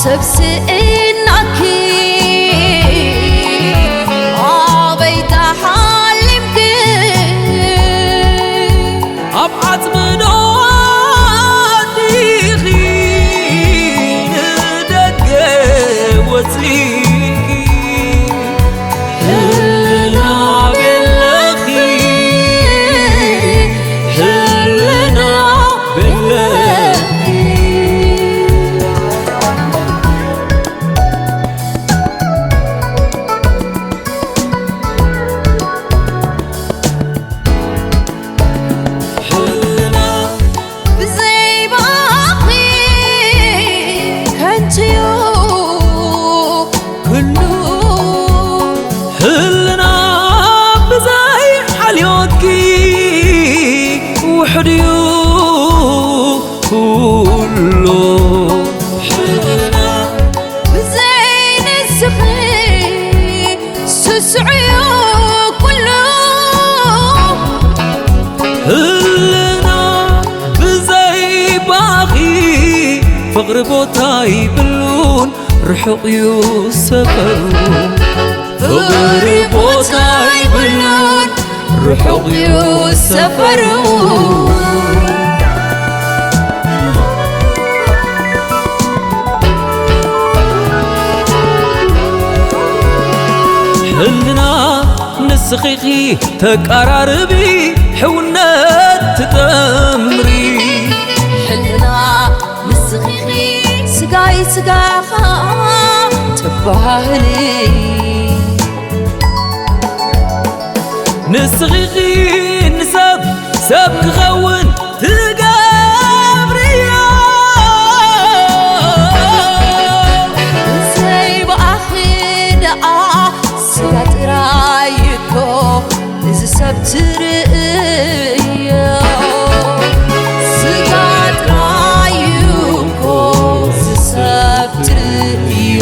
ተብስእናኪ ኣበይ ተሓሊምኪ? ኣብ ዓጽሚ ዶ ኣቲኺ ንደገ ወጺእኪ? ህልና ቤለኺ፣ ህልና ቤለኺ። ህልና ብዘይ ባኺ ከንቱ'ዩ ኩሉ። ህልና ብዘይ ሓልዮትኪ ውሑድ'ዩ ኩሉ። ህልና ብዘይ ንስኺ ስሱዕ'ዩ ኩሉ። ህልና ብዘይ ባኺ ፍቕሪ ቦታ ይብሉን ርሑቕ እዩ ሰፈሩ። ፍቕሪ ቦታ ይብሉን ርሑቕ እዩ ሰፈሩ። ህልና ንስኺ ኢኺ ተቃራርቢ፣ ሕውነት ትጠምሪ። ሕልና ንስኺ ኢኺ ስጋይ ስጋኻ ተባህሊ። ንስኺ ኢኺ ንሰብ ሰብ ክኸውን ትገብርዮ። ብዘይ ብኣኺ ደኣ ስጋ ጥራይ እኮ እዚ ሰብ ትርእዮ። ስጋ ጥራይ እኮ እዚ ሰብ ትርእዮ።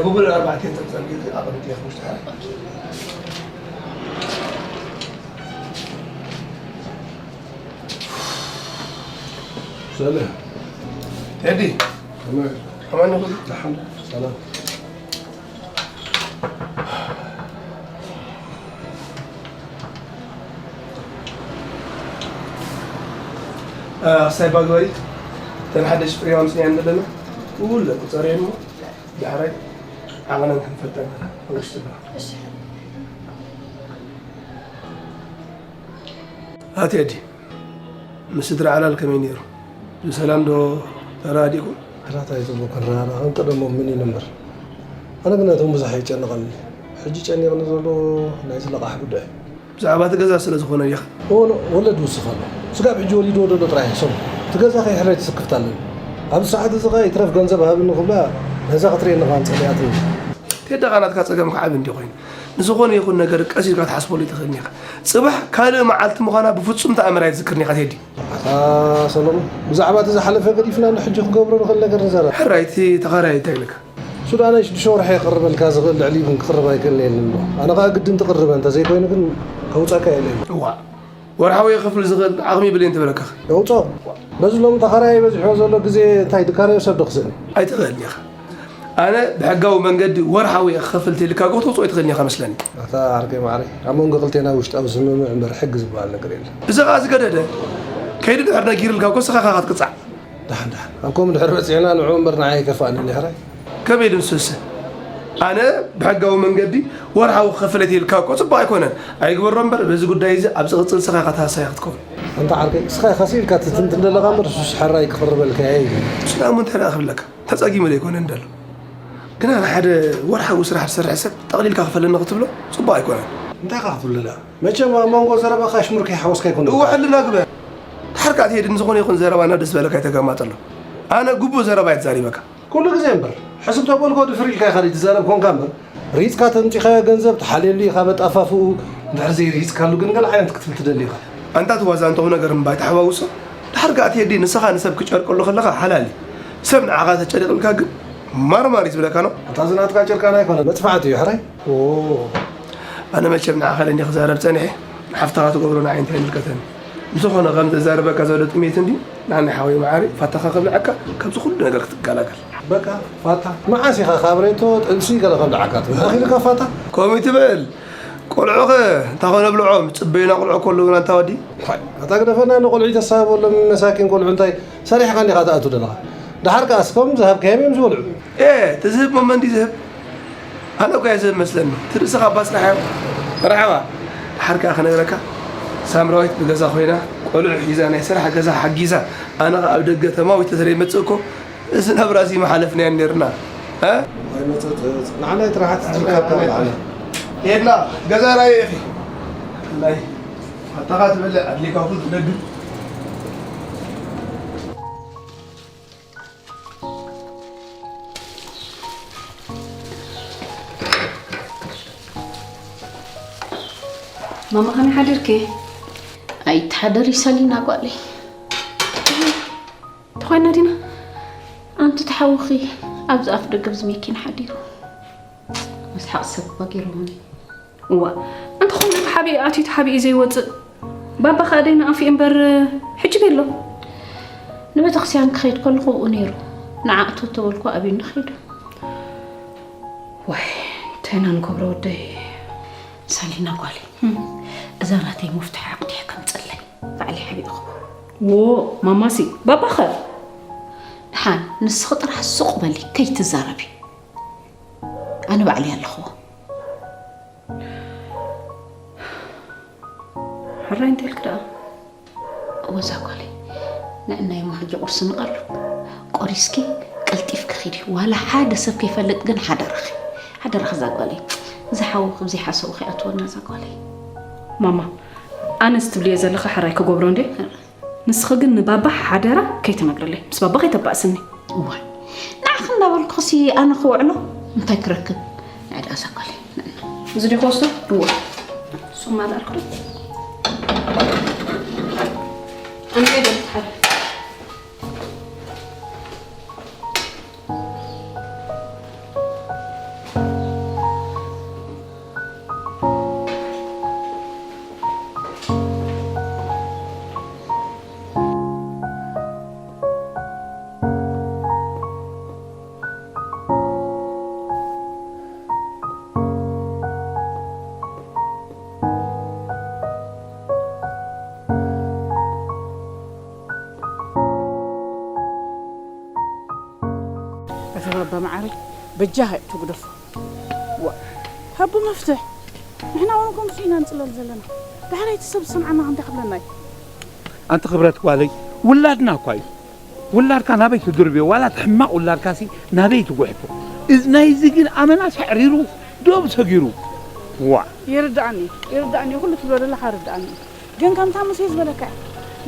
ጉግል ኣርባዕተ ተጸጊ ኣቐምጥ ኢኻ ውሽጢ ሓደ። ሰላም። ቴዲ። ከመይ? ኣማን ይኹን። ደሓን። ሰላም። ኣክሳይ ባግባይ፣ እተን ሓደ ሽፍር እዮም ኣምፅእናየን ዘለና። ኩለን ቁፀርየን እሞ፣ ዳሕራይ ዓቐነን ክንፈልጠን ኢና። ኣብ ውሽጢ ኣለዋ። እሺ። ኣቲ ኣዲ፣ ምስ ስድራ ዓላል ከመይ ነይሩ? ብሰላም ዶ ተራዲእኩም? ኣታ እንታይ ጽቡቕ ክንረዳዳእ፣ ከም ቀደሞም ምን እዩ እምበር። ኣነ ግን ነቶም ብዙሕ ኣይጨንቐኒ። ሕጂ ጨኒቕኒ ዘሎ ናይዚ ለቓሕ ጉዳይ። ብዛዕባ እቲ ገዛ ስለ ዝኾነ ዲኻ? እወ፣ ወለድ ይውስኽ ኣሎ። ስጋብ ሕጂ ወሊድዎ ዘሎ ጥራይ ሕሰቡ። እቲ ገዛ ከይሕረይ ትስክፍቲ ኣለኒ። ኣብዚ ሰዓት እዚ ኸኣ ይትረፍ ገንዘብ ሃብኒ ክብላ ነዛ ክትርእየኒ ኸኣ ጸሊኣትኒ። ቴዲ ኸኣ ናትካ ጸገም ክዓቢ እንድዩ ኮይኑ። ንዝኾነ ይኹን ነገር ቀስ ኢልካ ክትሓስበሉ ኣይትኽእልን ኢኻ። ጽባሕ ካልእ መዓልቲ ምዃና ብፍጹም ተኣምር ኣይትዝክርን ኢኻ ቴዲ። ኣታ ሰሎሞን፣ ብዛዕባ እቲ ዝሓለፈ ገዲፍና ንሕጂ ክገብሮ ንኽእል ነገር ንዛረብ። ሕራይ እቲ ተኻራይ እንታይ ኢልካ? ሱዳን ናይ ሽዱሽተ ወርሒ የቕርበልካ ዝኽእል ልዕሊ እውን ክቕርብ ኣይክእልን እየ እሞ። ኣነ ኸኣ ግድን ትቕርበ እንተ ዘይኮይኑ ግን ከውጻካ እየ ኢለ። እዋእ፣ ወርሓዊ የኽፍል ዝኽእል ዓቕሚ ይብለይን ትብለካ። የውጾ። በዚ ሎሚ ተኻራይ በዚሕዎ ዘሎ ግዜ እንታይ ድካረዮ ሰብ ዶ ክስእን? ኣይትኽእልን ኢኻ። ኣነ ብሕጋዊ መንገዲ ወርሓዊ እየ ክኸፍል ተይልካ እኮ ተውጽኦ ኣይትኽእልን ኢኻ መስለኒ። ኣታ ዓርከይ ማዕረይ፣ ኣብ መንጎ ክልቴና ውሽጣዊ ስምምዕ እምበር ሕጊ ዝበሃል ነገር የለን። እዚ ኸኣ ዝገደደ፣ ከይዱ ድሕር ነጊርልካ እኮ ንስኻ ኢኻ ክትቅጻዕ። ደሓን ደሓን። ኣብ ከምኡ ድሕር በጺሕና ንዕኡ እምበር ንዓይ ኣይከፍኣንን እዩ ሕራይ። ከመይ ኢሉ ንሱስ? ኣነ ብሕጋዊ መንገዲ ወርሓዊ ክኸፍል እየ ኢልካ እኮ ጽቡቕ ኣይኮነን። ኣይግበሮ እምበር በዚ ጉዳይ እዚ ኣብ ዝቕጽል ንስኻ ኢኻ ተሃሳይ ክትከውን። ኣንታ ዓርከይ፣ ንስኻ ኢኻ ስኢልካ ትትንትን ዘለኻ እምበር ንሱስ ሕራይ ክቕርበልካ እየ ኢሉ። ንሱ ደኣ እሞ እንታይ ደኣ ክብለካ? ተጸጊሙ ዶ ኣይኮነን ደሎ? ግና ንሓደ ወርሓዊ ስራሕ ዝሰርሕ ሰብ ጠቕሊልካ ክፈለኒ ክትብሎ ጽቡቕ ኣይኮነን። እንታይ ኢኻ ክትብሎ ደኣ? መቸም ኣብ መንጎ ዘረባኻ ኣሽሙር ከይሓወስካ ኣይኮነን። እወ፣ ሕልና ግበር። ድሓር ከኣ ትሄድን ዝኾነ ይኹን ዘረባ ናብ ደስ ዝበለካ ኣይተገማጠሎ። ኣነ ግቡእ ዘረባ እየ ተዛሪበካ። ኩሉ ግዜ እምበር፣ ሕስም ተበልኮ ድፍር ኢልካ ኢኻ ዘይትዛረብ ኮንካ እምበር፣ ሪጽካ ተምጺኻዮ ገንዘብ ትሓልየሉ ኢኻ በጣፋፍኡ፣ እንድሕር ዘይሪጽካሉ ግን ገለ ዓይነት ክትብል ትደሊ ኢኻ። ኣንታ እቲ ዋዛ እንተኹ ነገር እምባ ኣይተሓዋውሶ። ድሓር ከኣ ቴዲ ንስኻ ንሰብ ክጨርቀሉ ከለኻ ሓላል እዩ። ሰብ ንዓኻ ተጨሪቕልካ ግን ማርማር እዩ ዝብለካ ነው። ኣታ ዝናትካ ጨርቃን ኣይኮነ መጥፋዕቲ እዩ ሕራይ። ኣነ መቸም ንዓኻ ለኒ ክዛረብ ጸኒሐ፣ ንሓፍታኻ ትገብሮ ንዓይ እንታይ ይምልከተኒ። እንተኾነ ከም ዘዛርበካ ዘሎ ጥሜት እንዲ ንዓና ሓወይ መዓሪ ፋታኻ ከብልዓካ ካብዚ ኩሉ ነገር ክትገላገል። በቃ ፋታ መዓስ ኢኻ ካብ ሬቶ ጥብሲ ገለ ከብልዓካ ትብል ኣኺልካ ፋታ። ከምኡ ትበል። ቆልዑኸ እንታይ ኮነ ብልዖም? ጽበዩና ቆልዑ ከለዉ ናንታ ወዲ። ኣታ ግደፈና፣ ንቆልዑ ተሳበሎም መሳኪን ቆልዑ እንታይ ሰሪሕካ እንዲኻ ትኣቱ ዘለኻ? ደሓር ከኣስ ከም ዝሃብካዮም እዮም ዝበልዑ። ኤ፣ ትዝህብ መመንዲ ዝህብ? ኣነ እኮ እየ ዝህብ መስለኒ። ትርእስኻ ኣባ ስራሕ እዮም። መርሓባ። ደሓር ከኣ ክነግረካ፣ ሳምራዊት ብገዛ ኮይና፣ ቆልዑ ሒዛ፣ ናይ ስራሕ ገዛ ሓጊዛ፣ ኣነ ከኣ ኣብ ደገ ተማዊተ ስለ ይመጽእ እኮ፣ እዚ ናብራ እዚ መሓለፍናዮ ነርና። እ? ኣይመጸጽ፣ ንዓና ጥራሕ ትዝካካ ንዓና። ሄድና፣ ገዛ ራእየ ኢኺ። ናይ፣ ኣታኻ ትበልዕ፣ ኣድሊካ ኩሉ ትደግም። ማማ፣ ከመይ ሓዲርኪ? ኣይትሓደሪ ሰሊና ጓለይ። ተኾይና ዲና? ኣንቲ ተሓውኺ ኣብዚ ኣፍ ደገ ብዚ መኪና ሓዲሩ። መስሓቕ ሰብ እኳ ገይሮምኒ። እዋ፣ እንተኾነ ተሓቢኡ ኣትዩ ተሓቢኡ ዘይወፅእ። ባባ ኸኣ ደይ ንኣፍ እምበር ሕጂ ቤሎ። ንቤተክርስትያን ክኸይድ ከለኹ ብኡ ነይሩ። ንዓ እቶ ተበልኩ ኣብዩኒ ኸይዱ። ዋይ፣ እንታይ ኢና ንገብሮ ወደይ? ሰሊና ጓለይ፣ እዛ ናተይ መፍትሒ ዓቕዲሐ ከምፅለይ ባዕለይ ሓቢእኹ። ዎ፣ ማማሲ፣ ባባኸ? ደሓን፣ ንስኺ ጥራሕ ሱቕ በሊ፣ ከይትዛረቢ። ኣነ ባዕለይ ኣለኹዎ። ሕራይ እንተልክ ደኣ። እወ እዛ ጓለይ፣ ንዕናይ እሞ ሕጂ ቁርሲ ንቐርብ። ቆሪስኪ ቀልጢፍኪ ኺዲ። ዋላ ሓደ ሰብ ከይፈልጥ ግን ሓደራኺ። ሓደራኺ እዛ ጓለይ። እዚ ሓዊ ከምዚ ሓሰቡ ከይኣትወና እዛ ጓለይ። ማማ፣ ኣነስ ትብልዮ ዘለኺ ሕራይ ክገብሮ እንዴ? ንስኺ ግን ንባባ ሓደራ ከይትነግርለይ። ምስ ባባ ከይተባእስኒ። እዋይ፣ ንዓኺ እንዳበልኩኽሲ ኣነ ክውዕሎ እንታይ ክረክብ? ንዕዳ እዛ ጓለይ። እዚ ዲዩ ክወስዶ? እወ። እሱ ማል ኣልኩ። ኣነ ከይደ ሓደ። ኣታ ባባ መዓረይ፣ በጃኻ እዩ ትግደፎ። ዋ፣ ሃቡ መፍትሕ። ንሕና እውን ከምዚ ኢና ንጽለል ዘለና። ዳሕራይ እቲ ሰብ ዝሰምዓና እንታይ ክብለና እዩ? ኣንቲ ክብረት ጓለይ፣ ውላድና እኳ እዩ። ውላድካ ናበይ ትድርብዮ? ዋላ እቲ ሕማቕ ውላድካሲ ናበይ ትጉሕፎ? እዚ ናይዚ ግን ኣመና ሰዕሪሩ ዶብ ሰጊሩ። ዋ። ይርድኣኒ እዩ፣ ይርድኣኒ እዩ፣ ኩሉ ትብሎ ዘለኻ ይርድኣኒ እዩ። ግን ከምታ ሙሴ ዝበለካ እዩ።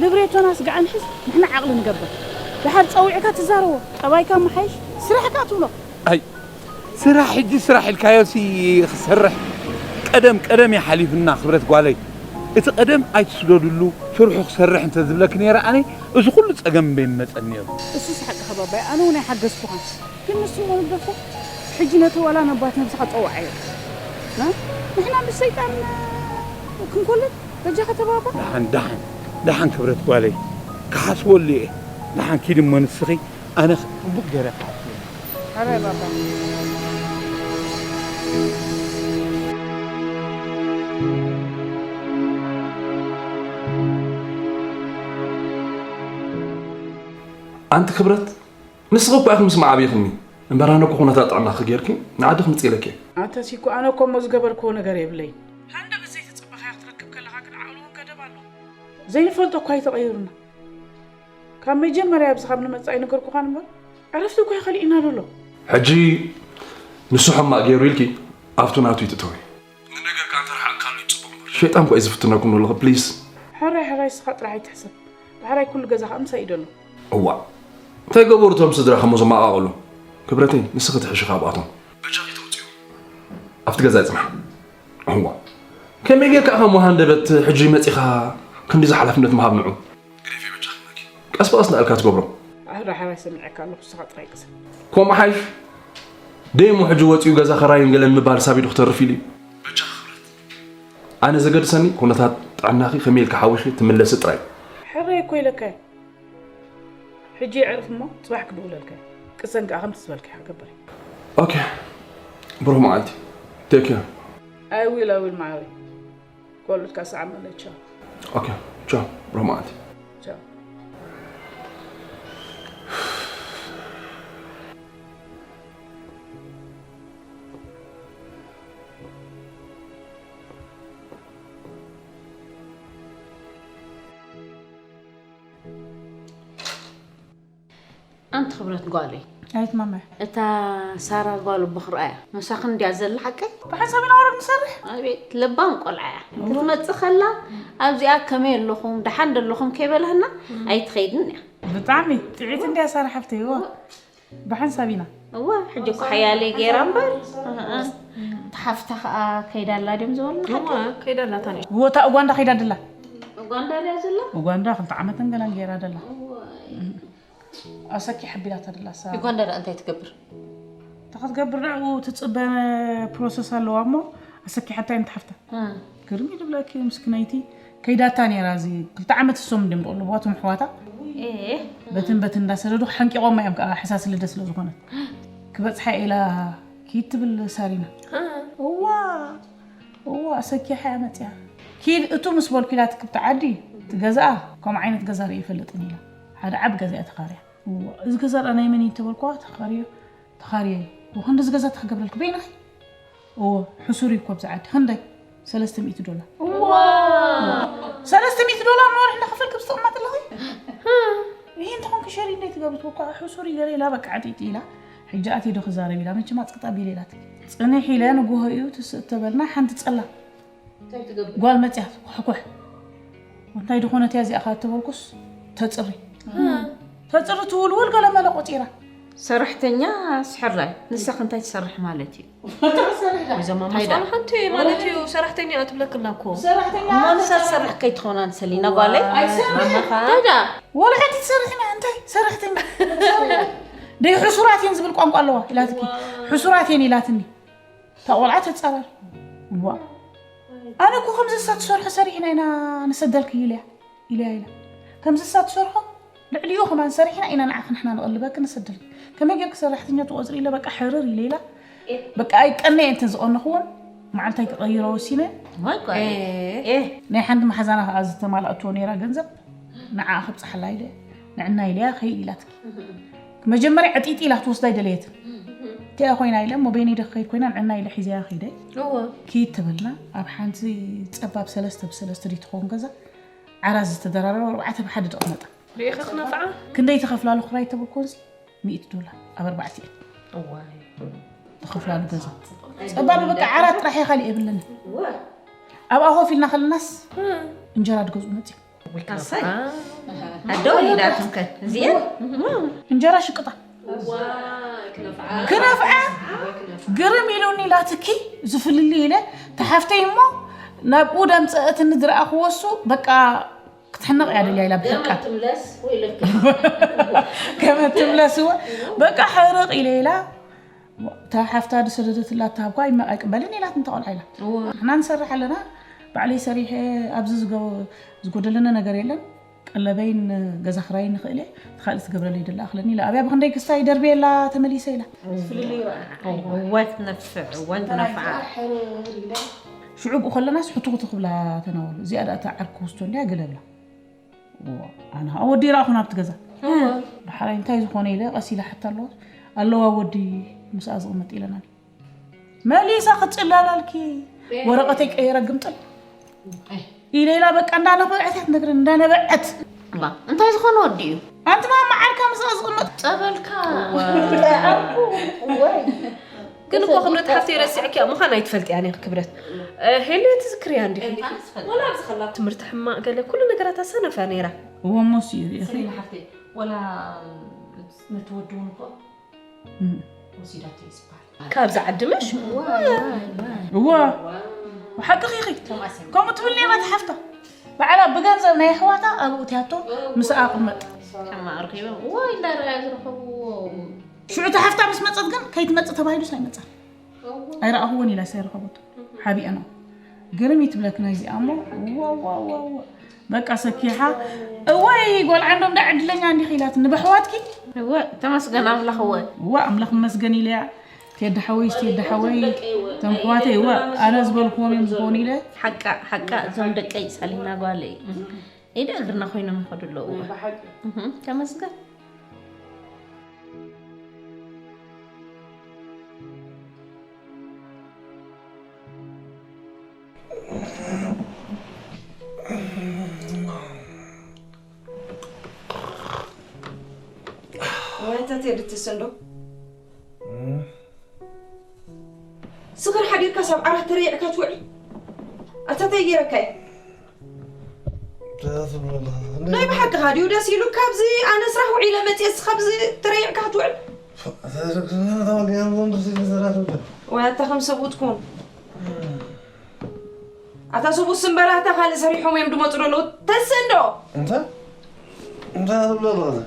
ልብሬቶና ስጋዕ ንሕዝ፣ ንሕና ዓቕሊ ንገብር። ድሓር ጸዊዕካ ትዛረቦ፣ ጠባይካ መሓይሽ፣ ስራሕካ ትብሎ። ኣይ፣ ስራሕ ሕጂ ስራሕ ኢልካዮሲ ክሰርሕ ቀደም ቀደም እዩ ሓሊፉና ክብረት ጓለይ። እቲ ቀደም ኣይትስደድሉ፣ ስርሑ ክሰርሕ እንተ ዝብለኪ ነይረ ኣነ፣ እዚ ኩሉ ጸገም እምበይ ምመጸኒ ነይሩ። እሱስ ሓቅኻ ባባይ፣ ኣነ እውን ኣይሓገዝኩኻን። ግን ንሱ እሞ ንብደፎ፣ ሕጂ ነቲ ዋላ ነባት ነብስኻ ጸውዓዮ። ና፣ ንሕና ምስ ሰይጣን ክንኮልል፣ በጃኻ ተባባ። ደሓን፣ ደሓን፣ ደሓን ክብረት ጓለይ፣ ክሓስበሉ እየ። ደሓን ኪድ እሞ ንስኺ፣ ኣነ ጽቡቕ ገይረ ክሓስበሉ። ሕራይ ባባ። ኣንቲ ክብረት፣ ንስኺ እኮ ኢኺ ምስ መዓብይኽኒ እምበር፣ ኣነ እኮ ኩነታት ጥዕናኺ ጌርኪ ንዓዲ ክምጽእ ኢለኪ እየ። ኣንተሲ እኮ ኣነ እኮ እሞ ዝገበርክዎ ነገር የብለይን። ሃንደ ብዘይ ተጸበኻዮ ክትረክብ ከለኻ ግን ዓቕሊ እውን ገደብ ኣለዎ። ዘይንፈልጦ እኳ እዩ ተቐይሩና። ካብ መጀመርያ ኣብዚ ካብ ንመጽእ ኣይነገርኩኻን እምበር፣ ዕረፍቲ እኮ እዩ ከሊእና ዘሎ። ሕጂ ንሱ ሕማቕ ገይሩ ኢልኪ ኣብቱ ናቱ ይትእተዊ። ንነገር ከኣ እንተረሓቕካሉ እዩ ጽቡቕ እምበር። ሸይጣን እኮ እዩ ዝፍትነኩም ዘሎ፣ ፕሊስ። ሕራይ ሕራይ እስኻ ጥራሕ ኣይትሕሰብ። ዳሕራይ ኩሉ ገዛ ከኣ ምሳይ እዩ ዘሎ። እዋእ፣ እንታይ ገበሩ እቶም ስድራ ከሞ ዘመቓቕሉ? ክብረተይ፣ ንስኺ ትሕሺ ካብኣቶም። በጃኺ ተውፅኡ። ኣብቲ ገዛ ይፅናሕ። እዋእ፣ ከመይ ጌርካ ኢኻ እሞ ሃንደበት ሕጂ መፂኻ ክንዲዚ ሓላፍነት ምሃብ ንዑ? ግደፊ በጃኺ ናኪ። ቀስ ብቐስ እንዳኣልካ ትገብሮ። ኣረ ሓራይ ሰሚዐካ ኣለኹ፣ ንስኻ ጥራይ ቅሰን። ከምኡ ሓይሽ ደይሙ ሕጂ ወፂኡ ገዛ ኸራይን ገለን ምባል ሳቢዱ ክተርፍ ኢሉ እዩ። በጃኻ ክብረት፣ ኣነ ዘገድሰኒ ኩነታት ጥዕናኺ ከመይ ኢልካ ሓዊኺ ትምለሲ ጥራይ። ሕራይ እኮ ኢለካ እየ። ሕጂ የዕርፍ እሞ ጽባሕ ክድውለልካ እየ። ቅሰን ከኣ ከምቲ ዝበልካዮ ክገብር እየ። ኦኬ ብሩኽ መዓልቲ። ቴክ ኬር። I will, I will ማዓረይ። ቆልዑትካ ሰዓብ መለቻ። ኦኬ ቻው ብሩኽ መዓልቲ። ቻው። ኣንቲ ክብረት ጓለይ። ኣይት ማመ። እታ ሳራ ጓል ኣቦ ክርኣያ ምሳኽን እንድያ ዘላ ሓቀይ? ብሓንሳብ ኢና ወረድ ንሰርሕ። ኣቤት ለባም ቆልዓ እያ። ክትመጽእ ከላ ኣብዚኣ ከመይ ኣለኹም ደሓን ደለኹም ከይበላህና ኣይትኸይድን እያ። ብጣዕሚ ጥዒት እንድያ ሳራ ሓፍተይ። እዋ ብሓንሳብ ኢና። እዋ ሕጂ እኮ ሓያለይ ገይራ እምበር። እታ ሓፍታ ከኣ ከይዳ ኣላ ድዮም ዝበሉና ሓቂ? እዋ ከይዳ ኣላታ ነይ። እዎ እታ ኡጋንዳ ከይዳ ደላ። ኡጋንዳ ድያ ዘላ? ኡጋንዳ ክልተ ዓመትን ገላን ገይራ ደላ። እዋ ኣሰኪ ሓቢላታ ደላ ሳ። ዩጋንዳ ደኣ እንታይ ትገብር? ተኸትገብር ደኣ ትጽበ ፕሮሰስ ኣለዋ እሞ ኣሰኪሓታ እየን ተሓፍታ። ግርም እዩ ዝብለኪ ምስክነይቲ ከይዳታ ነይራ እዚ ክልተ ዓመት እሶም እንድም ዝቕልብዋ እቶም ኣሕዋታ። በትን በትን እንዳሰደዱ ሓንቂቖማ እዮም ከዓ ሕሳስ ልደ ስለ ዝኾነት ክበፅሓ ኢላ ኪድ ትብል ሳሪና። እዋ እዋ ኣሰኪሓ እያ መፅያ። ኪድ እቱ ምስ በልኩ ኢላ ትክብቲ ዓዲ ትገዝኣ ከምኡ ዓይነት ገዛ ርኢ ይፈልጥን ኢላ ሓደ ዓብ ገዛ እያ ተኻርያ። እዋ እዚ ገዛ ደኣ ናይ መን እዩ ተበልኳ ተኻርዮ ተኻርየ እዋ ክንዲ እዚ ገዛ ተክገብረልክ በይናኺ እዎ ሕሱር እዩ እኮ ኣብዚ ዓዲ ክንደይ ሰለስተ ሚእቲ ዶላር። ሰለስተ ሚእቲ ዶላር ንወርሒ እንዳኸፈልክ ብዝተቕመጥ ኣለኺ። ይህ እንተኾንክ ሸሪ እንደ ትገብርት እኳ ሕሱር እዩ ገለ ኢላ በቃ ዓጢጢ ኢላ ሕጂ ኣትየ ዶ ክዛረብ ኢላ መቸም ኣፅቅጣ ቢል ኢላት ፅንሕ ኢለ ንጉሆ እዩ ትስእ ተበልና ሓንቲ ፀላ ጓል መፅያ ኩሕኩሕ እንታይ ድኾነት እያ እዚኣ ካብ ተበልኩስ ተፅሪ ተፅሪ ትውልውል ገለ መለ ቆፂራ ሰራሕተኛ ስሕራይ ንስኺ እንታይ ትሰርሒ ማለት እዩ? እዞም ኣማሳሉ ሓንቲ ማለት እዩ ሰራሕተኛ እያ ትብለክላ እኮ። እሞ ንሳ ትሰርሕ ከይትኾና ንሰሊና ጓለይ። ማማኻ። ታዲያ ወላ ሓንቲ ትሰርሕና እንታይ ሰራሕተኛ ደይ ሕሱራት እየን ዝብል ቋንቋ ኣለዋ ኢላትኪ። ሕሱራት እየን ኢላትኒ። እታ ቆልዓ ተጻረር። ዋ ኣነ እኮ ከምዚ እሳ ትሰርሖ ሰሪሕና ኢና ንሰደልኪ ኢለያ ኢለያ ኢላ ከምዚ እሳ ትሰርሖ ልዕሊኡ ከማን ሰሪሕና ኢና ንዓኺ ንሕና ንቐልበኪ ንሰደልኪ ከመይ ጌርኪ ሰራሕተኛ ትቆፅሪ ኢለ በቃ ሕርር ኢለ ኢላ በቃ ኣይቀነ እየ እንተ ዝቐነኽዎን መዓልታይ ክቐይሮ ወሲነ ናይ ሓንቲ መሓዛና ከዓ ዝተማልኣትዎ ነይራ ገንዘብ ንዓ ክብፅሓላ ኢለ ንዕና ኢለያ ከይድ ኢላትኪ መጀመርያ ዕጢጢ ኢላ ክትወስዳ ኣይደለየትን እቲኣ ኮይና ኢለ እሞ በይነይ ደ ክኸይድ ኮይና ንዕና ኢለ ሒዘያ ከይደ እወ ኪድ ተበልና ኣብ ሓንቲ ፀባብ ሰለስተ ብሰለስተ ድዩ ትኸውን ገዛ ዓራት ዝተደራረበ ኣርባዕተ ብሓደ ተቐመጣ ርኢኺ ክነፍዓ ክንደይ ትኸፍላሉ ክራይ ተብልኮንሲ ሚእቲ ዶላር ኣብ ኣርባዕቲኤን እዋይ ትኸፍላሉ ገዛ ፀባብ በቃ ዓራት ጥራሕ እየ ካሊእ የብለንን ኣብኣ ኮፍ ኢልና ከለናስ እንጀራ ድገዝኡ መፅዮም ኣሰይ ኣደው ኢላትም ከ እዚኤን እንጀራ ሽቅጣ ክነፍዓ ግርም ኢሉኒ ኢላትኪ ዝፍልሊ ኢለ ተሓፍተይ እሞ ናብኡ ዳምፀአትኒ ዝረኣኽዎ እሱ በቃ ክትሕነቕ እያ ደልያ ኢላ ብሕርቃ ገመድ ትምለስ ወይለክ ገመድ ትምለስ እወ በቃ ሕርቕ ኢለ ኢላ እታ ሓፍታ ዝሰደደትላ እትሃብኳ ኣይመ- ኣይቅበልን ኢላት እንተ ቆልዓ ኢላ ንሕና ንሰርሕ ኣለና ባዕለይ ሰሪሐ ኣብዚ ዝጎ- ዝጎደለኒ ነገር የለን ቀለበይን ገዛ ክራይ ንኽእል እየ እቲ ካልእ ትገብረለይ ደላ ኣኽለኒ ኢላ ኣብያ ብክንደይ ክስታይ ደርብየላ ተመሊሰ ኢላ ወትነፍዕ ወትነፍዓ ሽዑ ብኡ ከለናስ ሕቱኽቱ ክብላ ተናወሉ እዚኣ ዳ እታ ዓርኪ ክስቶ እንድያ ገለ ብላ ኣነ ከዓ ወዲ ይረኣኹ ናብቲ ገዛ ዳሓራይ እንታይ ዝኾነ ኢለ ቀስ ኢለ ሓታ ኣለዋ ኣለዋ ወዲ ምስኣ ዝቕመጥ ኢለና መሊሳ ክትፅላላልኪ ወረቐተይ ቀይረ ግምጥል ኢለ ኢላ በቃ እንዳነብዐት እያ ትነግረኒ እንዳነበዐት እንታይ ዝኾነ ወዲ እዩ ኣንቲ ማማ ዓርካ ምስኣ ዝቕመጥ ፀበልካ ወይ ግን እኮ ክብረት ሓፍተይ ረሲዕኪያ ምዃን ኣይትፈልጥያን ኢኺ ክብረት ሄሊ ትዝክርያ እንዲኺ ወላ ኣብዚ ከላ ትምህርቲ ሕማቕ ገለ ኩሉ ነገራታ ሰነፋ ነይራ እወ እሞ እሱ እዩ ርእኺ ሰሊና ሓፍተይ ወላ ነቲ ወዲ እውን እኮ ወሲዳቶ እዩ ዝበሃል ካብዚ ዓዲ ምሽ እወ ብሓቅኺ ኢኺ ከምኡ ትብል ነይራ ትሓፍታ ባዕላ ብገንዘብ ናይ ኣሕዋታ ኣብኡ እትያቶ ምስኣ ቅመጥ ከማ ኣርኺቦም እዋይ እንዳረኣያ ዝረኸብዎ። ሽዑ እታ ሓፍታ ምስ መጸት ግን ከይትመጽእ ተባሂሉስ ኣይመጸን። ኣይረኣኽዎን ኢላ ሳይረኸቦት ሓቢኣና። ግርም ይትብለክ ናይዚኣ እሞ። ዋ ዋ ዋ ዋ። በቃ ሰኪሓ። እዋይ ጓል ዓንዶም ዳ ዕድለኛ እንዲኺ ኢላት ንበሕዋትኪ። እወ ተመስገን ኣምላኽ እወ። ዋ ኣምላኽ መስገን ኢለያ። ቴዲ ሓወይ ቴዲ ሓወይ ተምሕዋተይ እወ ኣነ ዝበልክዎም እዮም ዝኾኑ ኢለ። ሓቃ ሓቃ እዞም ደቀይ ሳሊና ጓለይ። ኢደ እግርና ኮይኖም ይኸዱ ኣለዉ። ተመስገን። ወይተት የድትስ እንዶ ስኽር ሓዲርካ ሳብ ዓራት ተረይዕካ ትውዕል ኣታ ተይ ገይረካይ። ናይ ብሓቅኻ ድዩ ደስ ኢሉ ካብዚ ኣነ ስራሕ ውዒለ መፅየ እስኻ ኣብዚ ተረይዕካ ትውዕል። ወይ ኣታ ከም ሰብኡት ኩን። ኣታ ሰብኡት ስምበራታ ካልእ ሰሪሖም እዮም ድመፁ ደለዉ። ተስእ እንዶ እንታይ እንታይ ትብሎ ኣለኻ?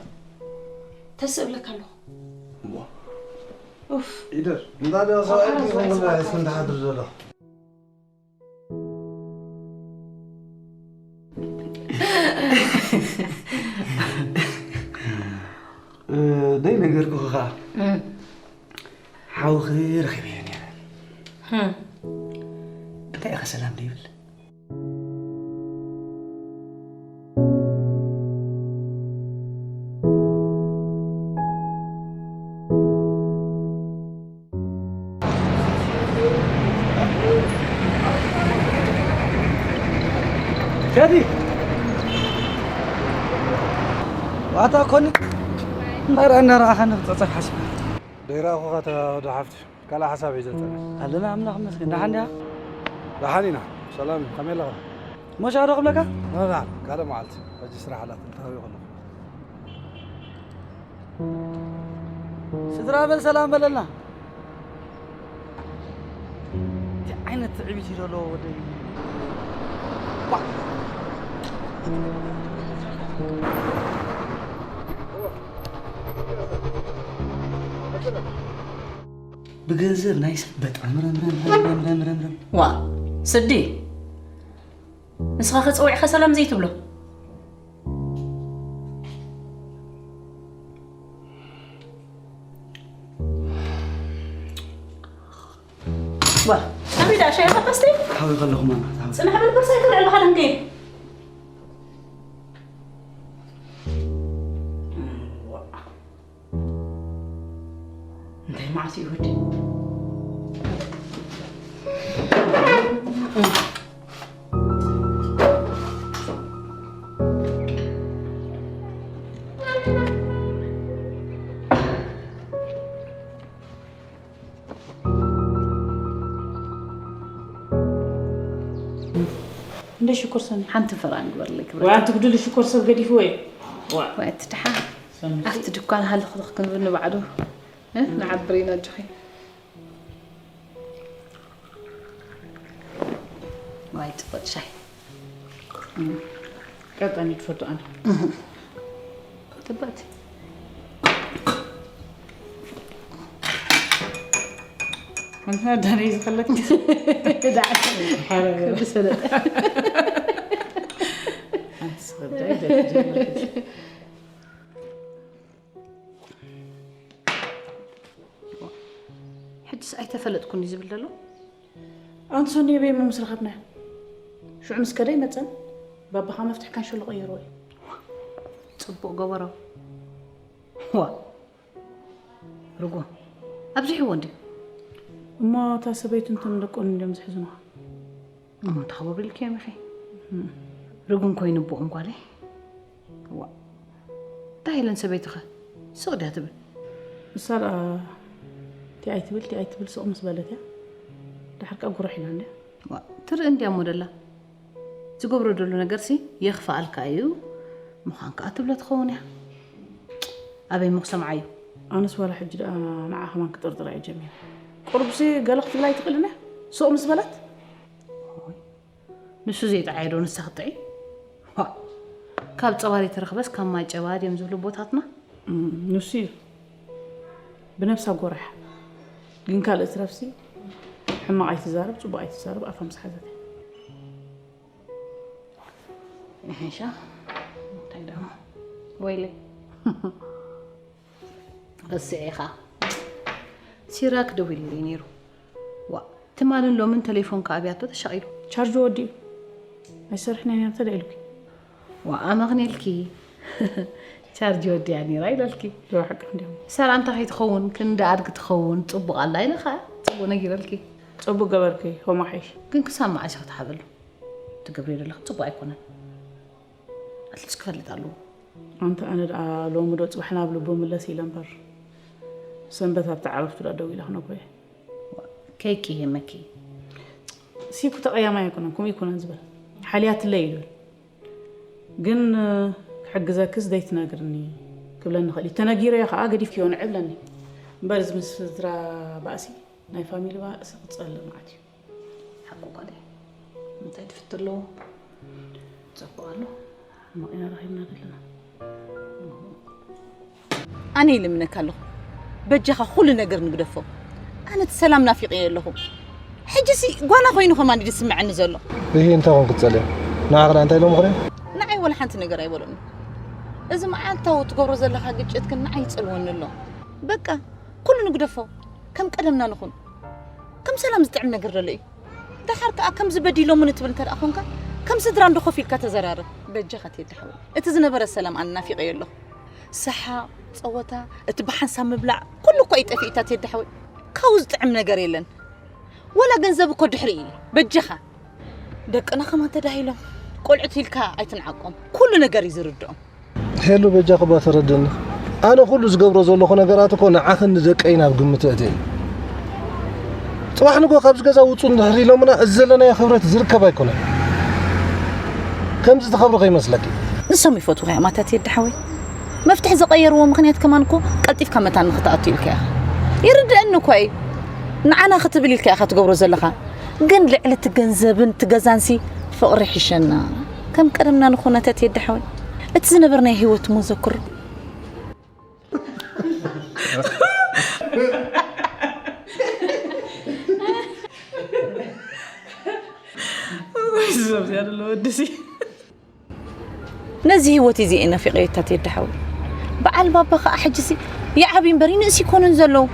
ተስእ እብለካ ኣለኹ። እሞ ኡፍ ኢደር እንዳ ዲያ ሰብኣይ ዲኹም እንዳሓድር ዘሎ። ደይ ነገርኩ ኸዓ ሓውኺ ረኺበዮ ነይረ። እንታይ ኢኻ ሰላም ደይብል? ሸዲ ዋታ ኮኒ እምበር እናረኣኻኒ ክፀፀር ሓሲብ ደይራኹ ኸተ ወደ ሓፍቲ ካልእ ሓሳብ ሒዘ ፀነ ኣለና ኣምላኽ መስገን ደሓን ዲያ ደሓን ኢና ሰላም ከመይ ኣለኻ ሞሻ ዶ ክብለካ ካልእ መዓልቲ ሕጂ ስራሕ ኣላት እንታዊ ከለኹ ስድራ በል ሰላም በለልና። እንታይ ዓይነት ትዕቢት እዩ ዘለዎ ወደይ? ብገንዘብ ናይ ሰብ በጣም ረምረምረምረምረምረምረም ዋ ስዲ ንስኻ ከፀዊዕካ ሰላም ዘይትብሎ ዋ ኣበይ ደኣ ሻሂ ኸተስቲ ሓዊ ከለኹ ማማ ሓዊ ፅንሕ በል በርሳይ ክልዕል ብሓደ ንከይድ እንታይ መዓስ እዩ ወዲ እንደ ሽኮር ሰኒ ሓንቲ ፈራን ግበርለይ ክብረ ወይ ኣንቲ ጉድል ሽኮር ሰብ ገዲፍዎ እዩ ወይ ትድሓ ኣብቲ ድኳን ሃልኽልኽ ክንብል ንባዕሉ ንዓብር ኢና ኣጆኺ ዋይ ፅቡቅ ሻይ ቀጣን ይትፈቱ ኣነ ፅብቅቲ ኣንታ ዳነይ ዝኸለክ ክዲ ሰለጠ ኣንትስ ጉዳይ ሕጅስ ኣይተፈለጥኩን እዩ ዝብል ዘሎ ኣንሶኒ የበይ ምስ ረኸብናዮ ሽዑ ምስ ከደ ይመፀን ባባኻ መፍትሕ ካንሸሎ ቀይርዎ እዩ ፅቡቅ ገበሮ ዋ ርጎ ኣብዚሕዎ እንዲ እሞ እታ ሰበይቱ እንተን ደቆን እንዲዮም ዝሕዝኑኻ እሞ ተኸባብሪልክዮም ኢኺ ርጉም ኮይኑ ብኦም ጓለይ ዋ እንታይ ኢለን ሰበይትኸ ስቕ ድያ ትብል ንሳ ደኣ እቲ ኣይትብል እቲ ኣይትብል ስቕ ምስ በለት እያ ድሓር ከኣ ጉራሕ ኢላ እንድያ ትርኢ እንድያ እሞ ደላ ዝገብሮ ደሎ ነገርሲ የኽፍኣልካ እዩ ምዃን ከኣ ትብሎ ትኸውን እያ ኣበይ እሞ ክሰምዓ እዩ ኣነስ ዋላ ሕጂ ደኣ ንዓ ከማን ክጥርጥራ እየ ጀሚረ ቁሩብሲ ገለ ክትብላ ኣይትኽእልን እያ ስቕ ምስ በለት ንሱ ዘይጠዓየ ዶ ንሳ ክትጥዒ ካብ ጸባ ዘይተረኽበስ ካብ ማይ ጨባ ድዮም ዝብሉ ኣቦታትና። ንሱ እዩ ብነብሳ ጎራሕ። ግን ካልእ ትረፍሲ ሕማቕ ኣይትዛረብ፣ ጽቡቕ ኣይትዛረብ፣ ኣፋ ምስ ሓዘት እያ። ይሓይሻ እንታይ ደሞ ወይለይ ረስዒኻ። ሲራክ ደዊሉለይ ነይሩ። ዋ ትማልን ሎምን ተሌፎንካ ኣብያቶ ተሻቒሉ። ቻርጅ ወዲኡ ኣይሰርሕን እያ ነይራ ተደኢሉኪ። ዋ ኣመኽንየልኪ። ቻርጅ ወዲኣ ነይራ ኢለልኪ። ዶ ሓቂ እንዲያው ሰላምታ ከይትኸውን ክንዲ ኣድጊ ትኸውን ጽቡቕ ኣላ ኢለ ኸኣ ጽቡቕ ነጊረልኪ። ጽቡቅ ገበርኪ ሆማሓይሽ። ግን ክሳብ መዓስ ኢኺ ትሓበሉ? ትገብርዮ ዘለኺ ጽቡቅ ኣይኮነን። ኣትሊስት ክፈልጥ ኣለዎ። ኣንተ ኣነ ደኣ ሎሚ ዶ ጽባሕ ናብ ልቡ ምለስ ኢለ እምበር ሰንበት ኣብቲ ዓረፍቱ ደኣ ደው ኢለ ክነግሮ እየ። ከይቅየመኪ። ሲኩ ተቐያማይ ኣይኮነን፣ ከምኡ ኣይኮነን ዝበል። ሓልያትለይ ይብል። ግን ክሕግዘክስ ዘይትነግርኒ ክብለኒ ይኽእል እዩ። ተነጊረዮ ከዓ ገዲፍክዮ ንዒ ብለኒ። እምበር እዚ ምስ ስድራ ባእሲ ናይ ፋሚሊ ባእሲ ክፀልእ መዓት እዩ። ሓቁ እኳ ድዩ? እንታይ ትፍቲ ኣለዎ? ፀብቑ ኣሎ። ሕማቕ ኢና ረኺብና ዘለና። ኣነ ይልምነካ ኣለኹ በጃኻ ኩሉ ነገር ንግደፎ። ኣነ እቲ ሰላም ናፊቐዮ ኣለኹ። ሕጂሲ ጓና ኮይኑ ከማን እዩ ዝስምዐኒ ዘሎ። እሂ እንታይ ኮንኩ ትጸልያ? ንዓኺ ደኣ እንታይ ኢሎም ምኽርዮም? ንዓይ ወላ ሓንቲ ነገር ኣይበሉኒ። እዚ መዓልታዊ ትገብሮ ዘለኻ ግጭት ግን ንዓይ ይጸልወኒ ኣሎ። በቃ ኩሉ ንግደፎ። ከም ቀደምና ንኹን። ከም ሰላም ዝጥዕም ነገር ዘሎ እዩ። ደሓር ከኣ ከምዚ በዲሎምኒ ትብል እንተ ደኣ ኾንካ ከም ስድራ እንዶ ኮፍ ኢልካ ተዘራረብ። በጃኻ ቴዲ ሓወይ። እቲ ዝነበረ ሰላም ኣነ ናፊቐዮ ኣለኹ። ሰሓቕ፣ ጸወታ፣ እቲ ብሓንሳብ ምብላዕ፣ ኩሉ እኮ እዩ ጠፊእታ ቴዲ ሓወይ። ካብኡ ዝጥዕም ነገር የለን። ወላ ገንዘብ እኮ ድሕሪ እዩ። በጃኻ። ደቅና ከማን ተዳሂሎም። ቆልዑት ኢልካ ኣይትንዓቆም። ኩሉ ነገር እዩ ዝርድኦም። ሄሉ በጃኺ እባ ተረድእኒ። ኣነ ኩሉ ዝገብሮ ዘለኹ ነገራት እኮ ንዓኽን ንደቀይን ኣብ ግምት ኣእትየ እዩ። ጽባሕ ንግሆ ካብዚ ገዛ ውጹ እንድሕር ኢሎምና እዚ ዘለናዮ ክብረት ዝርከብ ኣይኮነን። ከምዚ ትኸብሪ ከይመስለኪ። ንሶም ይፈትዉኻ እዮም ኣታ ቴዲ ሓወይ። መፍትሒ ዝቐየርዎ ምኽንያት ከማን እኮ ቀልጢፍካ መታን ንኽትኣቱ ኢልካ ኢኻ። ይርድኣኒ እኳ እዩ። ንዓና ክትብል ኢልካ ኢኻ ትገብሮ ዘለኻ። ግን ልዕሊ እቲ ገንዘብን እቲ ገዛንሲ ፍቕሪ ይሕሸና። ከም ቀደምና ንኹን ኣታ ቴዲ ሓወይ። እቲ ዝነበርናዮ ህይወት እሞ ዘክሮ። ወይ ሰብ ያደለ ወድሲ ነዚ ህይወት እዚ እየ ናፊቐዮ ኣታ ቴዲ ሓወይ። በዓል ባባ ኸኣ ሕጂሲ ይዓብዩ እምበር ይንእስ ይኮኑን ዘለዉ።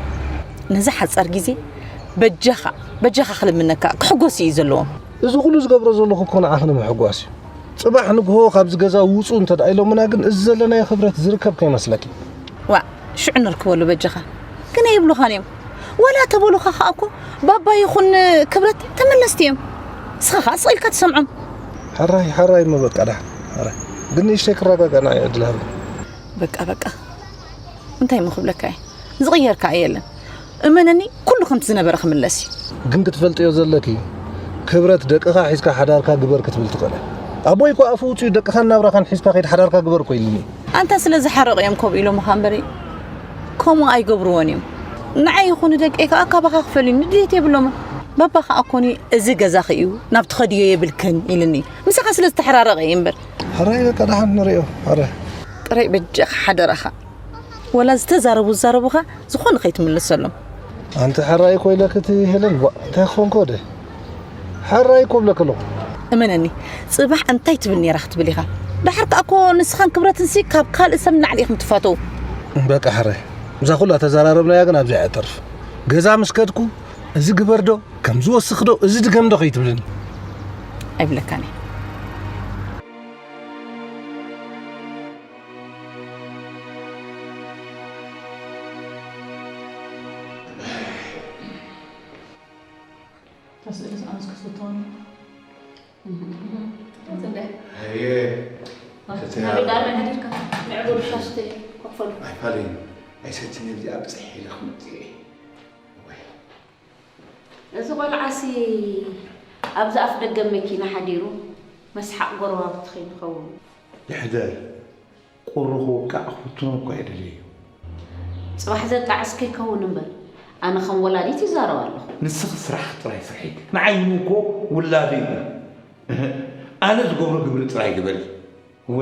ነዚ ሓጻር ግዜ በጃኻ በጃኻ ክልምነካ ክሕጎስ እዩ ዘለዎም። እዚ ኩሉ ዝገብሮ ዘለኹ እኮ ንዓኺ ንምሕጓስ እዩ። ጽባሕ ንግሆ ካብዚ ገዛ ውጹ እንተ ደኣ ኢሎምና ግን እዚ ዘለናዮ ክብረት ዝርከብ ከይመስለኪ። ዋእ ሽዑ ነርክበሉ በጃኻ። ግን ኣይብሉኻን እዮም። ወላ ተበሉኻ ኸኣ እኮ ባባ ይኹን ክብረት ተመለስቲ እዮም። ንስኻ ኸኣ ስቕ ኢልካ ትሰምዖም። ሕራይ ሕራይ እሞ በቃ ደሓን ሕራይ። ግን ንእሽተይ ክረጋጋእ ንዓይ ዕድል ሃበኒ። በቃ በቃ እንታይ እሞ ክብለካ እየ። ዝቕየር ከኣ የለን። እመነኒ ኩሉ ከምቲ ዝነበረ ክምለስ እዩ። ግን ክትፈልጥዮ ዘለኪ ክብረት ደቅኻ ሒዝካ ሓዳርካ ግበር ክትብል ትኽእል እያ። ኣቦይ እኮ ኣፉ ውፅኡ ደቅኻን ናብራኻን ሒዝካ ከይድ ሓዳርካ ግበር እኮ ኢሉኒ። ኣንታ ስለ ዝሓረቑ እዮም ከምኡ ኢሎምኻ እምበሪ ከምኡ ኣይገብርዎን እዮም። ንዓይ ይኹን ንደቀይ ከኣ ካባኻ ክፈልዩኒ ድሌት የብሎምን። ባባ ከኣ ኮኒ እዚ ገዛኺ እዩ ናብ ትኸድዮ የብልክን ኢልኒ። ምሳኻ ስለ ዝተሓራረቐ እዩ እምበር። ሕራይ በቃ ደሓን ንሪኦ ሕራይ። ጥራይ በጃኻ ሓደራኻ ወላ ዝተዛረቡ ዝዛረቡኻ ዝኾነ ከይትምልሰሎም። ኣንቲ ሕራይ እኮ ኢለኪ እቲ ሄለን ቧእ እንታይ ክኾንኪ ወደ ሕራይ እኮ እብለኪ ኣለኹ። እመነኒ ጽባሕ እንታይ ትብል ነይራ ክትብል ኢኻ። ደሓር ከኣ እኮ ንስኻን ክብረትንሲ ካብ ካልእ ሰብ ንላዕሊ ኢኹም ትፋተዉ። በቃ ሕራይ እዛ ኩላ ተዘራረብናያ ግን ኣብዚኣ እያ ተርፍ። ገዛ ምስ ከድኩ እዚ ግበር ዶ ከምዚ ወስኽ ዶ እዚ ድገም ዶ ከይትብልኒ። ኣይብለካን እየ። እታ ስእሊ ሰኣንስ ክፍትወኒ። ኣየ ናበይ ደኣ መን ሃዲርካ? ንዕበሉ ሻሽተይ ኮፈሉ። ኣይፋለይ ኣይሰትን እዚኣ ብፅሕ ኢለ ክመፅእ እየ። እዚ ቆልዓሲ ኣብዚ ኣፍ ደገ መኪና ሓዲሩ መስሓቕ ጎረባብቲ ከይንኸውን። ይሕደር ቁሪ ክውቃዕ ክፍትኖ እኳ እየ ደልየዮ። ጽባሕ ዘጣዕስ ከይከውን እምበር ኣነ ከም ወላዲት ይዛረብ ኣለኹ። ንስኺ ስራሕ ጥራይ ስርሒ። ንዓይ እውን እኮ ውላደይ እዩ። ኣነ ዝገብሮ ግብሪ ጥራይ ግበሪ። እወ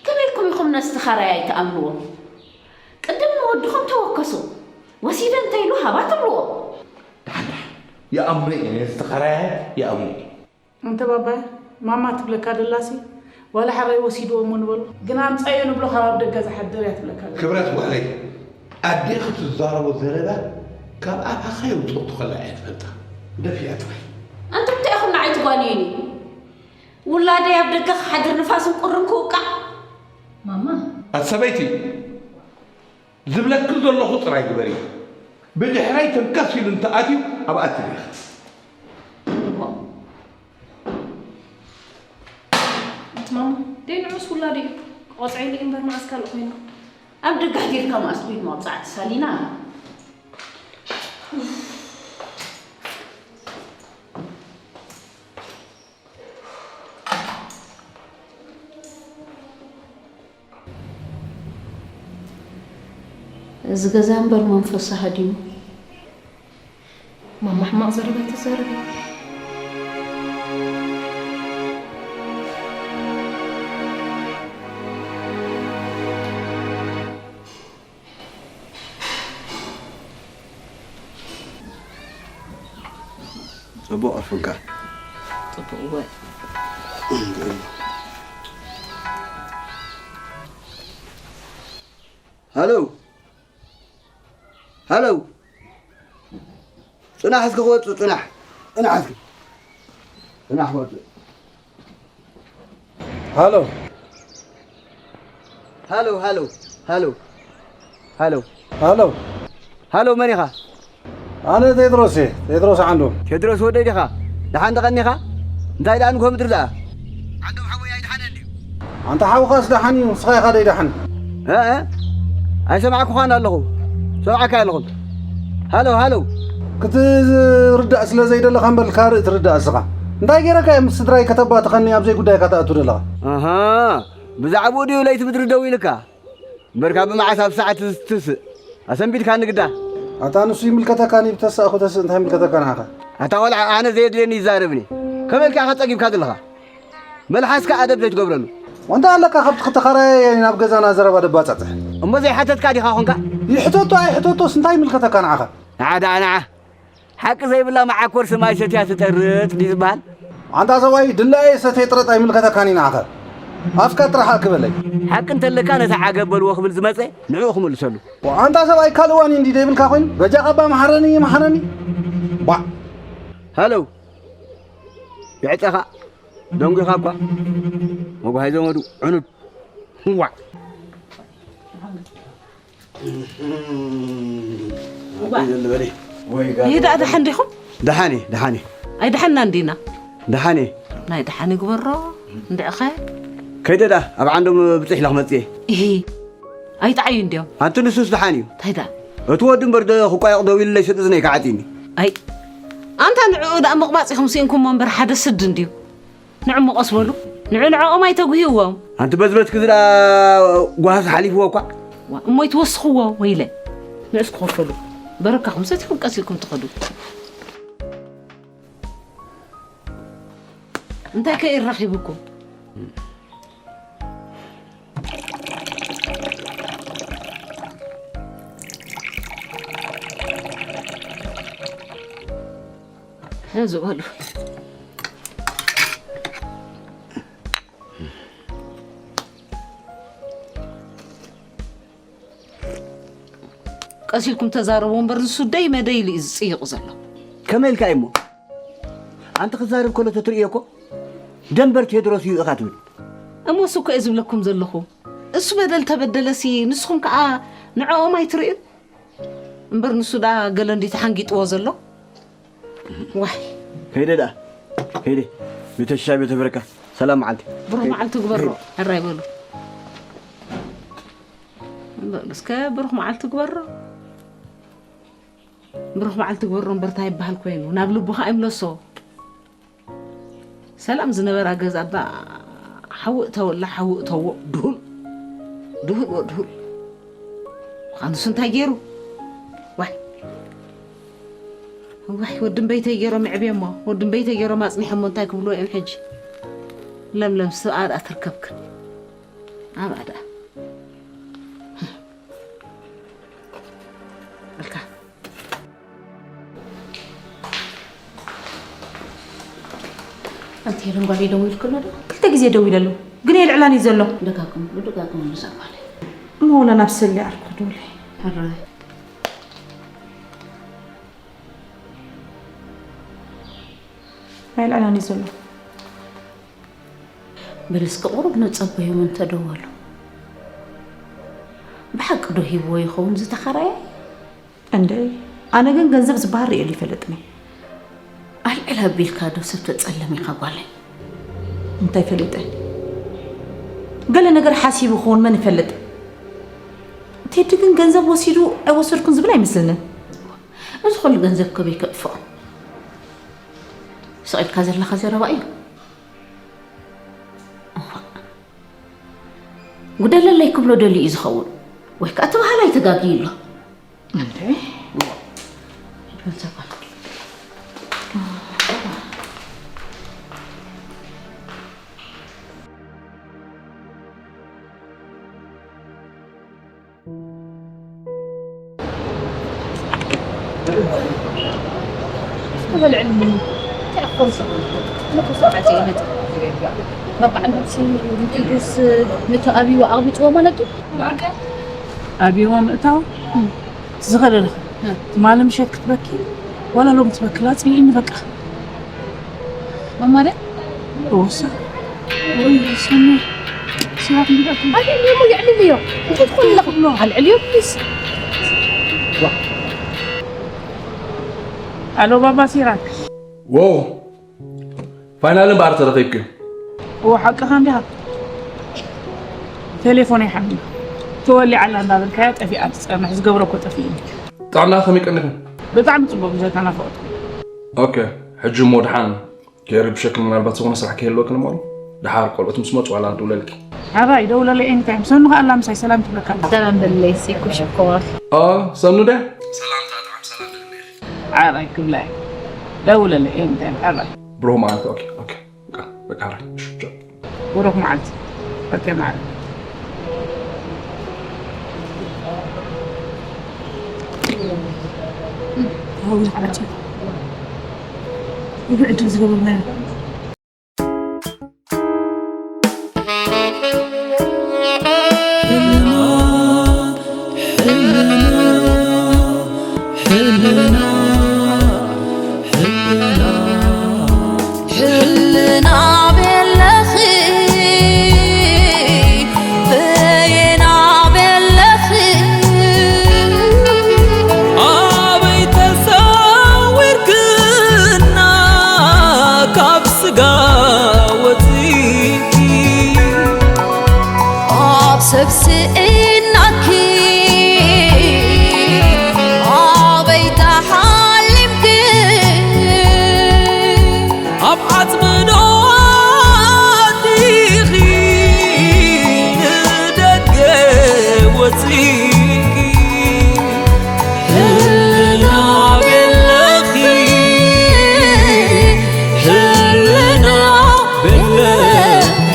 ከመይ ኢልኩም ኢኹም ነዚ ተኻራያይ ትኣምንዎ? ቅድም ንወድኹም ተወከሱ። ወሲደ እንተኢሉ ሃባ ትብልዎ። ደሓን ደሓን ይኣምኖ እየ ነዚ ተኻራያይ ይኣምኖ እየ። እንተ ባባያ ማማ ትብለካ ደላሲ ዋላ ሕራይ ወሲድዎ እሞ ንበሎ ግን ኣምፃዮ ንብሎ ካብ ኣብ ደገ ዝሓድር እያ ትብለካ ደላ። ክብረት ጓለይ ኣዴኺ ትዛረቦ ዘረባ ካብ ኣፋ ከየውፅኦ ትኸላ እያ ትፈልጣ ደፊኣ ጥራይ። ኣንቱም እንታይ ኢኹም ንዓይ ትጓንዩኒ? ውላደይ ኣብ ደገ ክሓድር ንፋስን ቁርን ክውቃዕ? ማማ ኣቲ ሰበይቲ ዝብለኪ ዘለኹ ጥራይ ግበሪ። ብድሕረይ ተንከስ ኢሉ እንተኣትዩ ኣብኣ ትሪኢ። እዋእ ኣቲ ማማ ደይ ንዑስ ውላድ እዩ ክቆፅዐሉ እዩ እምበር መዓስ ካልእ ኮይኑ። ኣብ ደገ ኣሕዲርካ መኣስ ኮይኑ መብፃዕቲ ሳሊና። እዚ ገዛ እምበር መንፈሱ ሃዲሙ። ማማ ሕማቕ ዘረባ ኣይትዛረቢ። ጽቡቕ ኣፍንካ። ጽቡቕ እወ። ሃሎ ሃሎ፣ ጽናሕ እስኪ ክወጽእ፣ ጽናሕ፣ ጽናሕ እስኪ፣ ጽናሕ ክወጽእ። ሃሎ ሃሎ ሃሎ ሃሎ ሃሎ ሃሎ ሃሎ፣ መን ኢኻ? ኣነ ቴድሮስ እየ፣ ቴድሮስ ዓንዶም። ቴድሮስ ወደይ ዲኻ? ደሓን ዶ ቀኒኻ? እንታይ ደኣ ንጎ ምድሪ ደኣ? ዓንዶም ሓወይ ኣይደሓነን ድዩ? ኣንታ ሓውኻስ ደሓን እዩ፣ ንስኻ ኢኻ ደይደሓን። እእ ኣይሰማዕኩኻን ኣለኹ፣ ሰምዓካ ኣለኹ። ሃሎ ሃሎ። ክትርዳእ ስለ ዘይደለኻ እምበር ካልእ ትርዳእ እስኻ። እንታይ ገይረካ እየ ምስ ስድራይ ከተባትኸኒ ኣብዘይ ጉዳይካ ትኣቱ ዘለኻ? ኣሃ ብዛዕባኡ ድዩ ለይቲ ምድሪ ደው ኢልካ? እምበርካ ብመዓስ ኣብ ሰዓት ትስእ ኣሰንቢድካኒ ግዳ። ኣታ ንሱ ይምልከተካን እዩ ብተሳእኹ ተስእ እንታይ ይምልከተካ ንዓኻ? ኣታ ቆልዓ ኣነ ዘየድልየኒ ይዛረብኒ። ከመይ ኢልካ ኢኻ ጸጊብካ ዘለኻ? መልሓስካ ኣደብ ዘይትገብረሉ። ወንታ ኣለካ ካብቲ ክተኸራየ ናብ ገዛና ዘረባ ደባጻጽሕ። እሞ ዘይሓተትካ ዲኻ ኾንካ? ይሕተቶ ኣይሕተቶስ እንታይ ይምልከተካ ንዓኻ? ንዓ ደኣ ንዓ። ሓቂ ዘይብላ መዓኮር ስማይ ሰትያ ትጠርጥ ድዩ ዝበሃል? ኣንታ ሰብኣይ ድላየ ሰትየ ጥረጥ ኣይምልከተካን እዩ ንዓኸ ኣፍካ ጥራሕ ኣክበለይ። ሓቂ እንተለካ ነቲ ዓገብ በልዎ ክብል ዝመጸ ንዕኡ ክምልሰሉ። ኣንታ ሰብኣይ ካልእ ዋኒ እንዲ ደይብልካ ኮይኑ በጃ ቃባ መሓረኒ መሓረኒ። ባዕ ሃለው የዕጸኻ ደንጒኻ እኳ መጓሃይ ዘመዱ ዕኑድ ዋዕ። ይዳ ደሓን ዲኹም? ደሓን እየ ደሓን እየ። ኣይደሓንና እንዲና። ደሓን እየ። ናይ ደሓን ይግበሮ እንድዕኸ። ከይደ ደኣ ኣብ ዓንዶም ብፅሕ ኢለ ክመፅእ እየ። እሂ ኣይጠዓዩ እንድዮም። ኣንቲ ንሱስ ደሓን እዩ። እንታይ ደኣ? እቲ ወዲ እምበር ክቋየቕ ደው ኢሉለይ ስጥ እዝነይ ክዓፅዩኒ። ኣይ ኣንታ ንዕኡ ደኣ ምቕባፅ ኢኹም ስኢንኩሞ እምበር ሓደ ስድ እንድዩ። ንዕሞ ቀስ በሉ ንዑ ንዕኦም ኣይተጉህይዎም። ኣንቲ በዝበትኪ ዝዳ ጓሃስ ሓሊፍዎ እኳ። እሞ ይትወስኽዎ ወይለ ንዑስ ክኸፈሉ በረካኹም ሰቲኹም ቀስ ኢልኩም ትኸዱ። እንታይ ከ ይራኺብኩም? ሕዚ በሉ። ቀስ ኢልኩም ተዛረቡ እምበር ንሱ ደይ መደይ ኢሉ እዩ ዝፅይቕ ዘሎ። ከመይ ኢልካ እዩሞ? ኣንቲ ክዛረብ ከሎ ተትርእዮ እኮ ደንበር ቴድሮስ እዩ ኢኻ ትብል። እሞ እሱ እኮ እየ ዝብለኩም ዘለኹ። እሱ በደል ተበደለሲ ንስኹም ከዓ ንዕኦም ኣይትርእዩን? እምበር ንሱ ደኣ ገለ እንዲ ተሓንጊጥዎ ዘሎ። ዋይ ከይደ ደኣ ከይደ ቤተሻ ቤተ በረካ ሰላም መዓልቲ ብሩህ መዓልቲ ግበሮ ሕራይ በሉ በሉ እስከ ብሩህ መዓልቲ ግበሮ ብሩህ መዓልቲ ግበሮ እምበር እንታይ ይበሃል ኮይኑ ናብ ልቡኻ ኣይምለሶ ሰላም ዝነበራ ገዛ እባ ሓዊ እተወላ ሓዊ እተዎ ድሁል ድሁል ወድሁል ምዃኑስ እንታይ ገይሩ ዋይ ዋይ ወዲ እምበይተይ ገይሮም የዕብየሞ ወዲ እምበይተይ ገይሮም ኣፅኒሖሞ እንታይ ክብልዎ እዮም ሕጂ ለምለም ስብኣ ደኣ ትርከብክን ኣብኣ ደኣ በልካ። ኣንቲ ሄለን ጓለይ ደዊልክሎ ዶ? ክልተ ግዜ ደዊለሉ፣ ግን የልዕላን እዩ ዘሎ። ደጋግምሉ፣ ደጋግምሉ እዛ ጓለይ። እሞ ወላ ናብ ሰሊ ዓርኩ ደውለይ። ሕራይ። ኣይልዕላን እዩ ዘሎ። በል እስኪ ቁሩብ ንጸበዮም እንተ ደወሉ። ብሓቂ ዶ ሂብዎ ይኸውን እዚ ተኻራያይ? እንደ ኣነ ግን ገንዘብ ዝበሃል ርእየሉ ይፈልጥኒ። ኣልዕል ኣቢልካ ዶ ሰብ ተጸልም ኢኻ ጓለይ? እንታይ ፈሊጠ? ገለ ነገር ሓሲቡ ክኸውን መን ይፈልጥ? ቴዲ ግን ገንዘብ ወሲዱ ኣይወሰድኩን ዝብል ኣይመስልንን። እዚ ኩሉ ገንዘብ ከበይ ከጥፍኦ? ስቕ ኢልካ ዘለኻ ዘረባ እዩ። እዋእ፣ ጉደለለይ ክብሎ ደልዩ እዩ ዝኸውን፣ ወይ ከኣ እቲ በሃላይ ተጋግዩ ኣሎ። እንዴ? ተበልዕኒ። እንታይ ኣኾንሲ? ንኩሶ ዓዜ ይመጽእ። በቃ፣ ንሲ ንትግስ ነቲ ኣብይዋ ኣቕቢጽዎ ማለት እዩ? ኣብይዋ ምእታው? ዝኸደልኺ? ትማሊ ምሸት ክትበኪ? ዋላ ሎም ትበኪ? ላጽይኒ በቃ። ማማ ደ? ሮሳ? ወይ ሰኒ? ሲራክ እንዲበኪ? ኣልዕልዮ፣ የዕልልዮ። እንታይ ትኾን ኣለኹ? ኣልዕልዮ፣ ፕሊስ። ኣሎ፣ ባባ ሲራክ። ዎ፣ ፋይናል እምበኣር ተረኺብኪ። ዎ፣ ሓቅኻ እንዲኻ። ቴሌፎነይ ሓሚማ። ተወሊዓ ኣላ እንዳበልካያ ጠፊኣ ትጸንሕ፣ ዝገብሮ እኮ ጠፊእኒ። ጥዕና ከመይ ቀኒኹም? ብጣዕሚ ጽቡቕ፣ ብዘተናፈቕቱ። ኦኬ፣ ሕጂ እሞ ደሓን ከይርብሸኪ፣ ምናልባት ዝኾነ ስራሕ ከይህልወኪ እሞ፣ ደሓር ቆልዑት ምስ መጹ ዋላ ክድውለልኪ። ሓራይ፣ ደውለለይ ኤኒታይም። ሰኑ ከኣ ኣላ ምሳይ ሰላም ትብለካ ኣላ። ሰላም በለለይ፣ ሲ ኩሽኮር። ኦ፣ ሰኑ ደ? ሰላምታ ጥዓም ሰላም በለለይ። ሓራይ ክብላይ። ደውለለይ ኤኒታይም፣ ሓራይ። ብሩህ መዓልቲ። ኦኬ፣ ኦኬ። በቃ፣ በቃ፣ ሓራይ። እሺ፣ ቻው። ብሩኽ መዓልቲ። ኦኬ፣ መዓልቲ። ኣሁን ሓራይ። ይህ ዕድል ዝገበርናዮ። ሕልና ቤለኺ በየና ቤለኺ ኣበይ ተሰዊርክና ካብ ስጋ ወፂ ኣብ ሰብ ስኢናኪ ኣበይ ተሓሊምኪ ኣብ ዓጽሚ ዶ ኣዲኺ ንደገ ወጺእኪ ህልና ቤለኺ ህልና ቤለኺ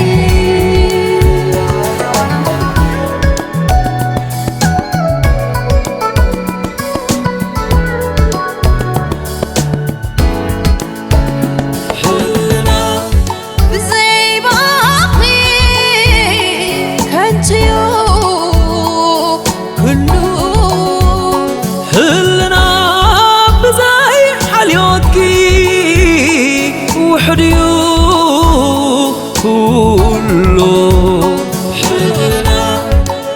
ህልና ብዘይ ባኺ ከንቱ'ዩ ኩሉ ህልና ብዘይ ሓልዮትኪ ውሑድ'ዩ ኩሉ ህልና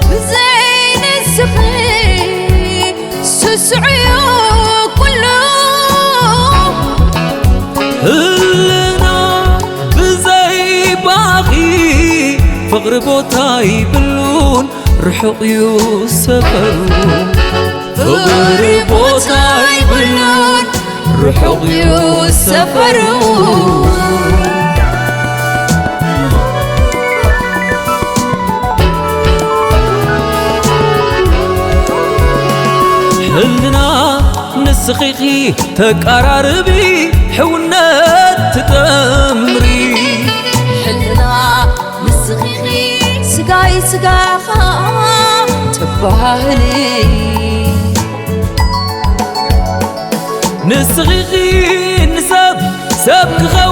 ብዘይ ንስኺ ስሱዕ'ዩ ኩሉ ህልና ብዘይ ባኺ ፍቕሪ ቦታ ይብሉን ርሑቕ እዩ ሰፈሩ ፍቕሪ ቦታ ይብሉን ርሑቕ እዩ ሰፈሩ ሕልና ንስኺኺ ተቃራርቢ ሕውነት ትጠምሪ ሕልና ንስኺኺ ስጋይ ስጋኻ ትበሃሊ ንስኺ ንሰብ ሰብ ክኸው